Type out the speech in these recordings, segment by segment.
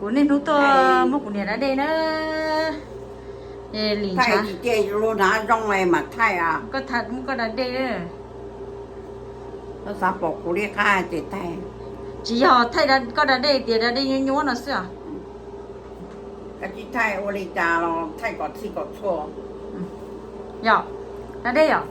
Kuv niaj hnub tuaj muab kuv niam da dej na. Lim ntshav. Thaij tsis tiaj, luag hnav zoo mas thaij. Koj thaij muab koj da dej. Koj xav pom kuv liab qab ces thaij. Tsis yog thaij koj da dej tias da dej nyuaj nyuaj no xwb os. Koj tsis thaij ua li cas los thaij kom txhij kom txhua. Yog, da dej yom.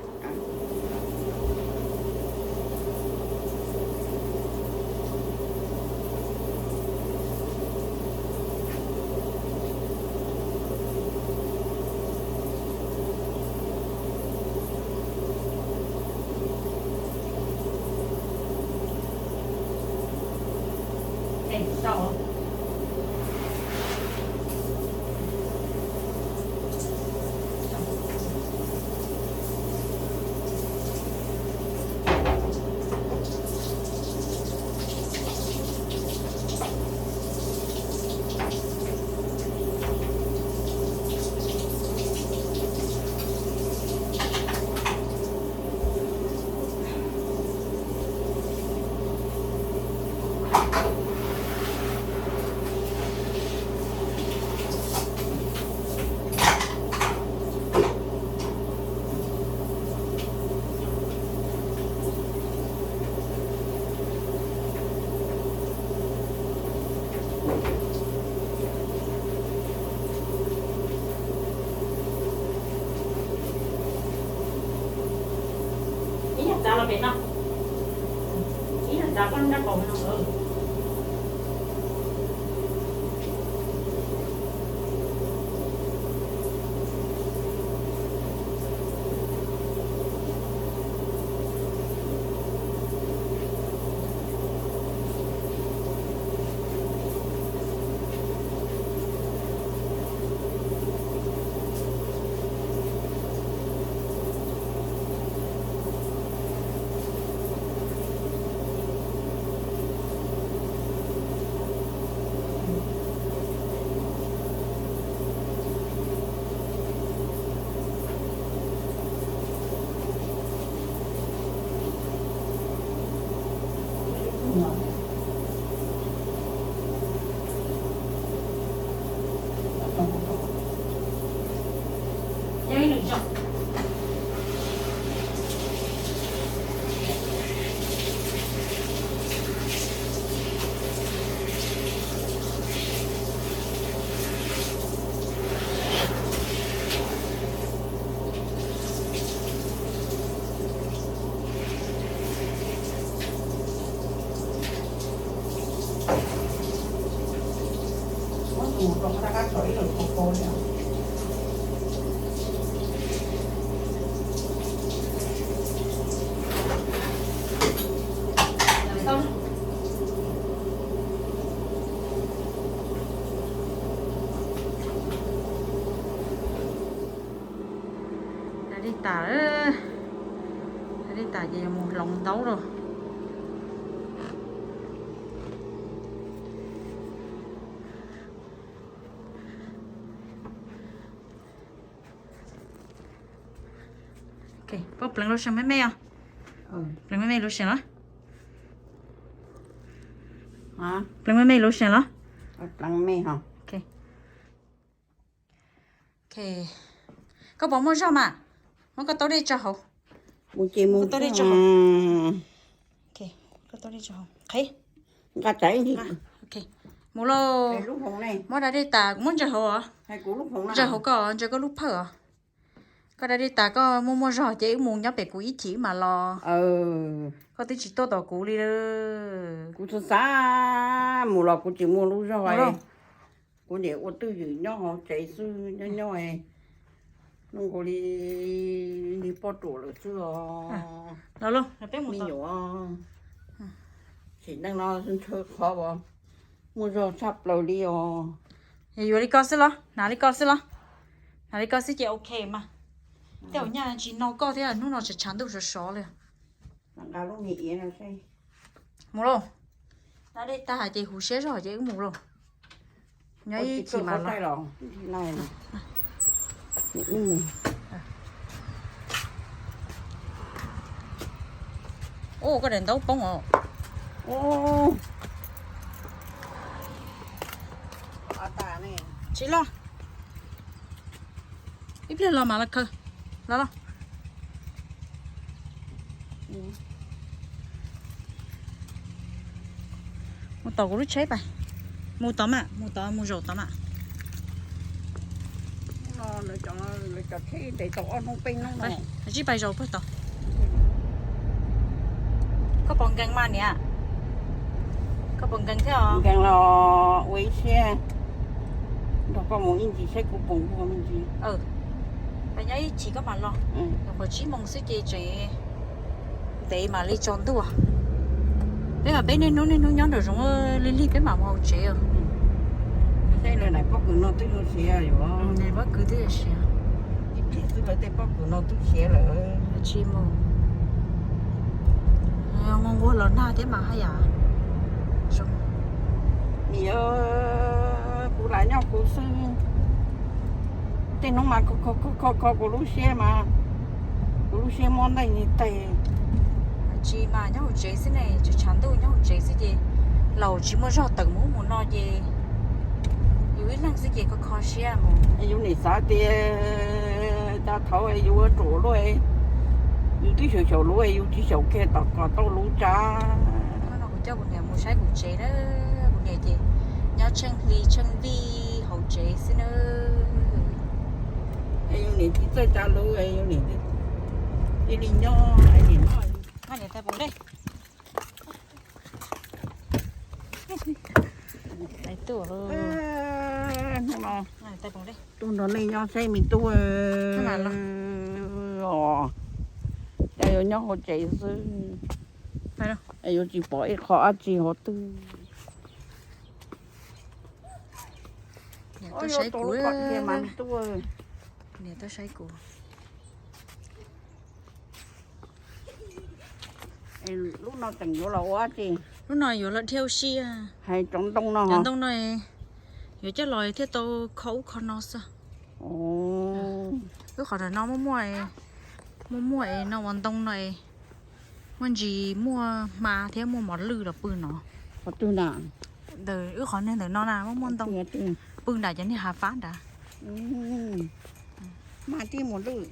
Ib nyuag txav los pem no. Ib nyuag txav koj nrab qaum no. Da dej tas, da dej tas ces yuav mus hloov ntaub lawm. Puab pleev lub seem me me os. Pleev me me lub seem los. Pleev me me lub seem los. Koj puas muaj zog mas? Muab koj taub dej tso hauv. Koj taub dej tso hauv. Koj taub dej tso hauv. Qhib. Nqa tsaiv. Mus lauj. Muab da dej tas, kuv muab ntsaws hauv os. Ntsaws hauv koj, ntsaws koj lub phawj os. Koj da dej tas koj muaj muaj zog ces wb mus nyob pem kuv ib chim wb mam los. Koj twb tsis tuaj tos kuv li. Kuv xav xav mus los kuv tsis muaj lub zog. Kuv niam ua twj ywm nyob hauv tsev xwb, nyob nyob zoo nkaus li niag poj ruam lawm xwb os. Me nyuam, tsim neej no ntshaw qhov uas muaj zog tshaj plaws li os. Yuav li ko xwb los? Hnav li ko xwb los? Hnav li ko xwb ces ok mas. Tej zaum nyaj tsis no koj thiab, hnub no tshav tshav ntuj sov sov li. Mus lauj. Da dej tag hais ces huv siab zog ces wb mus lauj. Nyob ib chim mas los. Ua koj daim ntaub poob os. Tsis los, ib pliag los mam los khaws. Los los. Mus tom kuv lub tsheb pais. Mus tod mam, mus tod, mus zaum tod mam. Tsib pais zaum puag tod. Koj puas nkees mas niam? Koj puas nkees thiab os? Nkees los ua ib siab nrog koj mus ib ntsis saib kuv puas nquag me ntsis. Pais nyob ib chim koj mam los. Nyuam qhuav tsib moos xwb ces tseem ntev mam li tsaus ntuj. Peb mas peb niaj hnub niaj hnub nyob nraum zoov lig lig peb mam mus hauv tsev os. Tej lawv daim pob kws no twb yuav siav yuav. Daim pob kws twb yuav siav. Ib pliag xwb lawv tej pob kws no twb siav lawm. Tsis mus. Nquag nquag los nag thiab mas haj yam. Niam, kuv lam nyob kuv xwb. Tej hnub mas kho kho kho kuv lub siab mas, kuv lub siab muab nteej ni teg. Tsis mas nyob hauv tsev xwb ne, tsis tshav ntuj nyob hauv tsev xwb ces laus tsis muaj zog tawm mus ub mus no ces yus ib leeg xwb ces kho kho siab mus. Yus nim xav tias cas thaum yus ruam luaj, yus twb xyaum xyaum luv yus tsis xyaum kiag tom kom tau luv tsav. Kuv coj kuv niam mus saib kuv tsev na, kuv niam ces nyob tsheej hli tsheej vij hauv tsev xwb na. Yus nim tsis txawj tsav luv, yus nim cia li nyob. Niam tais pom dej. Tais tuaj. Hnub no tuaj nrog nej nyob saib me tub os. Cas yuav nyob hauv tsev xwb, yuav tsis pom ib qho dab tsi hauv twg. Niam tuaj saib kuv. Niam tuaj saib kuv. Lub no tseem yuav los ua dab tsi? Lub no yuav los dhia ua si. Hais cov ntoo no, cov ntoo no yuav coj los thiaj tau kho ub kho no xwb. Wb qhov ntawm no muaj muaj, muaj muaj es no ua ntoo no es muaj ntsis muaj hma thiab muaj mos lwj los pw no. Qhov twg na? Ntawm wb qhov niag ntawm no na muaj muaj ntoo, pw nram cov niag hav fab nrad. Hma tib mos lwj.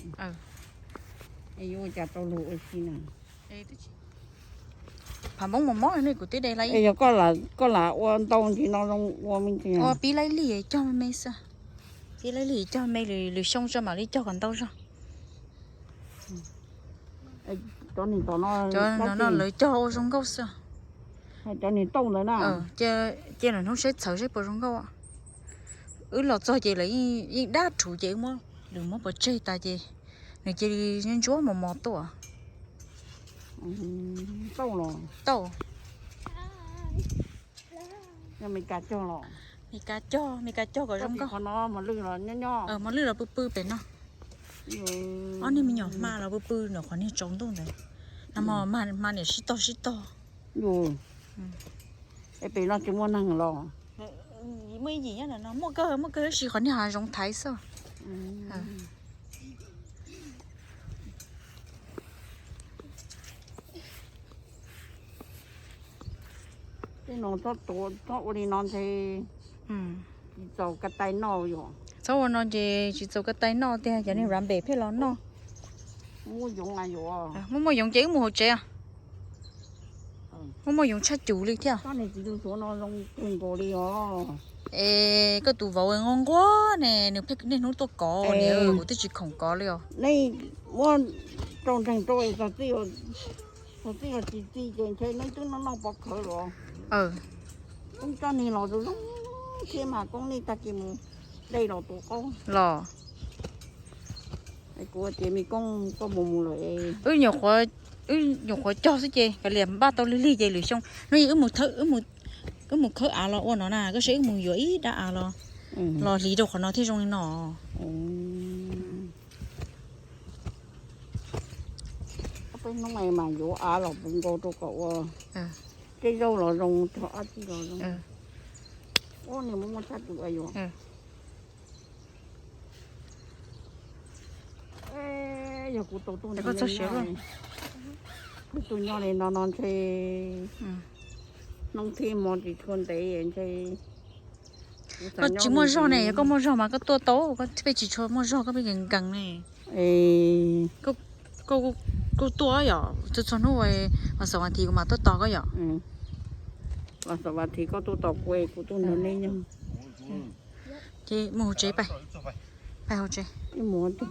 Yuav ua cas tau luag ua si na. Phav npoob mos mos ne kuv twb de lawm. Yog koj lam ua ntau ntsis no zoo ua me ntsis. Ua pib laib lig cog me xwb. Pib laib lig cog me, lwm xyoo tso mam li cog kom ntau zog. Cov no lawv cog ua zoo nkauj xwb. Cov niag tauj ntawd na. Cia lwm hnub saib txhawv saib puas zoo nkauj. Wb los txog ces lawv yeej dab rhuv ces wb muab, lwm muab pov tseg tas ces nws cia li ntsuab mos mos tuaj. Tauj los tauj. Yog Mes Kas cog los? Mes Kas cog, Mes Kas cog kom zoo nkauj. Qhov no mos lwj los nyob nyob, mos lwj los pw pw pem no. Ob niag me nyuam hma los pw pw ntawm qhov niag tsaus ntuj ntawd. No hma niam sib tog sib tog. Es pem no tsis muaj neeg los? Muaj ib yim nyob ntawm no, muaj kawg muaj kawg tab sis qhov niag hav zoov thaiv xwb. Tej no txhob ua li no ntshe tsis txaus ka tai noj yom. Txhob ua no ces tsis txaus ka tai noj tiag, cov niag ram npem pheej los noj. Muaj yoov, muaj muaj yoov ces wb mus hauv tsev. Muaj muaj yoov tshaj cum li thiab. Es koj tus vauv nquag nquag ne, nws pheej niaj hnub tuaj kov, kuv twb tsis khoom kov li os. Nej muab rau nreeg rau, txog txij yog tsis txi ces ntshe neb twb noj noj pov khawv los. Koob coj neeg los zoo zoo thiab mas koob nej tag kis mus dej los tua qaub los. Kuv tias me koob koj mus mus lawm. Wb nyuam qhuav cog xwb ces kav liam npaj tau lig lig ces lwm xyoo no wb mus khawb av los ua no na, koj saib wb mus yuav ib dab av los, los hliv rau qhov no thiaj zoo li no. Peb hnub no mas yuav av los puv nkaus rau kom ua tej zaub los zoo, cog dab tsi los zoo. Ua nws muaj muaj tshaj tus yuav. Yog kuv tau tuaj nrog nej nyob, kuv tuaj nyob li no no ntshe hnub thiab hmo tsis tshua ntev ntshe. Koj tsis muaj zog ne, yog koj muaj zog mas koj tuaj tau, koj pheej tsis tshua muaj zog koj pheej nkees nkees ne. Koj kuj tuaj yom, txhua txhua hnub, los xaum vas thiv kuv mam tuaj tos koj yom. Los xaum vas thiv koj tuaj tos kuv, kuv tuaj nrog nej nyob. Ces mus hauv tsev pais, pais hauv tsev. Tsaus ntuj,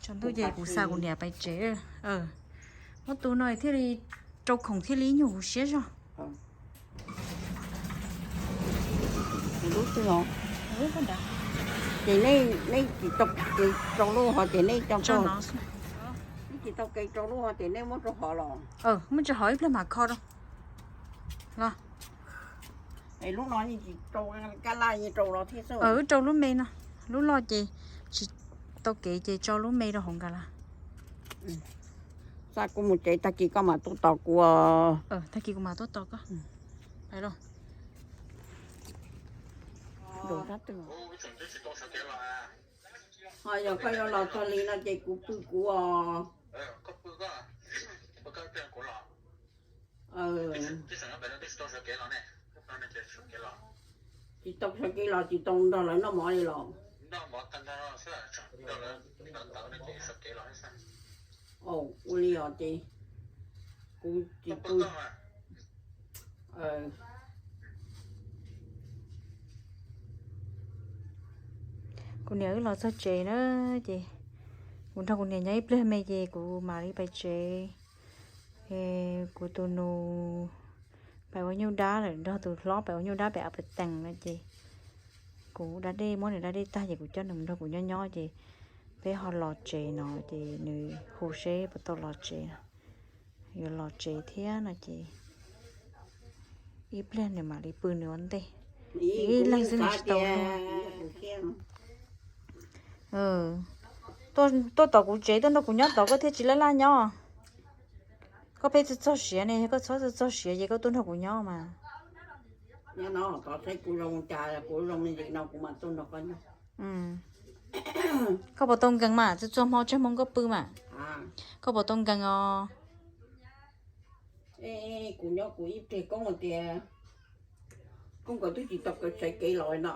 tsaus ntuj ces kuv xa kuv niam pais tsev. Muab tus no thiaj li rau khoom thiaj li ib nyuag huv siab zog. Ces nej tsis tau kev rau lub hov ces nej coj, nej tsis tau kev rau lub hov ces nej muab rau hov los? Muab rau hov ib pliag mam kho rau los. Lub no yeej tsis rau, kab laj yeej rau los thiab xwb. Wb rau lub me no, lub loj ces tsis tau kev ces tso lub me rau hauv nkas las. Xa kuv mus tsev, tag kis koj mam tuaj tos kuv. Tag kis kuv mam tuaj tos koj. Pais los. Ho yog koj yuav los txog li no ces kuv pw kuv os. Tsis tau sawv kev los tsis tau nrog lawv noj mov li los? Ua li os ces kuv tsis pw. Kuv niam wb los txog tsev na, ces kuv nrog kuv niam nyob ib pliag me ces kuv mam li pais tsev. Kuv tus nus pais ua nyuj dab lawm, nrog tus hlob pais ua nyuj dab pem a pa tees no ces kuv da dej, muab nws da dej tag ces kuv coj nws mus nrog kuv nyob nyob ces peb ho los tsev no ces nws hu seb puas tau los tsev. Yuav los tsev thiab no ces ib pliag nws mam li pw nws ua ntej. Ib leeg xwb nws tsis tau luag. Tuaj tom kuv tsev tuaj nrog kuv nyob tod koj thiaj tsis laj laj nyob. Koj pheej txog txog siav ne, yog koj txhob txog txog siav ces koj tuaj nrog kuv nyob mas. Kuv zoo li ntawm no kuv mam tuaj nrog koj nyob. Koj puas tau nkees mas, txhua txhua hmo tsawg hmoo koj pw mas? Koj puas tau nkees os? Kuv nyob kuv ib pliag, Koob tias Koob nkawd twb tsis tau sawv kev los no.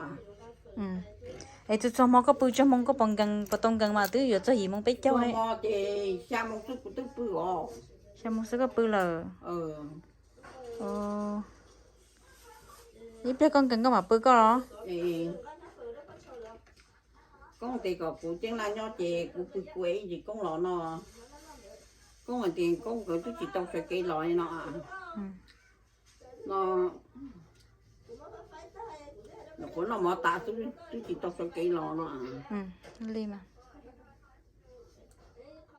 Es txhua txhua hmo koj pw tsawg hmoo koj puas nkees, puas tau nkees mas twb yuav txog yim moo peb caug ne. Ces xya moo xwb kuv twb pw os. Xya moo xwb koj pw lawm. Ib pliag koj nkees koj mam pw koj los. Koob tias kom kuv ceeb laj nyob ces kuv pw kuv ib ntsis, Koob los no. Koob hais tias Koob nkawd twb tsis tau sawv kev los no. No, nyuam qhuav noj mov tas xwb twb tsis tau sawv kev los no. Li mas.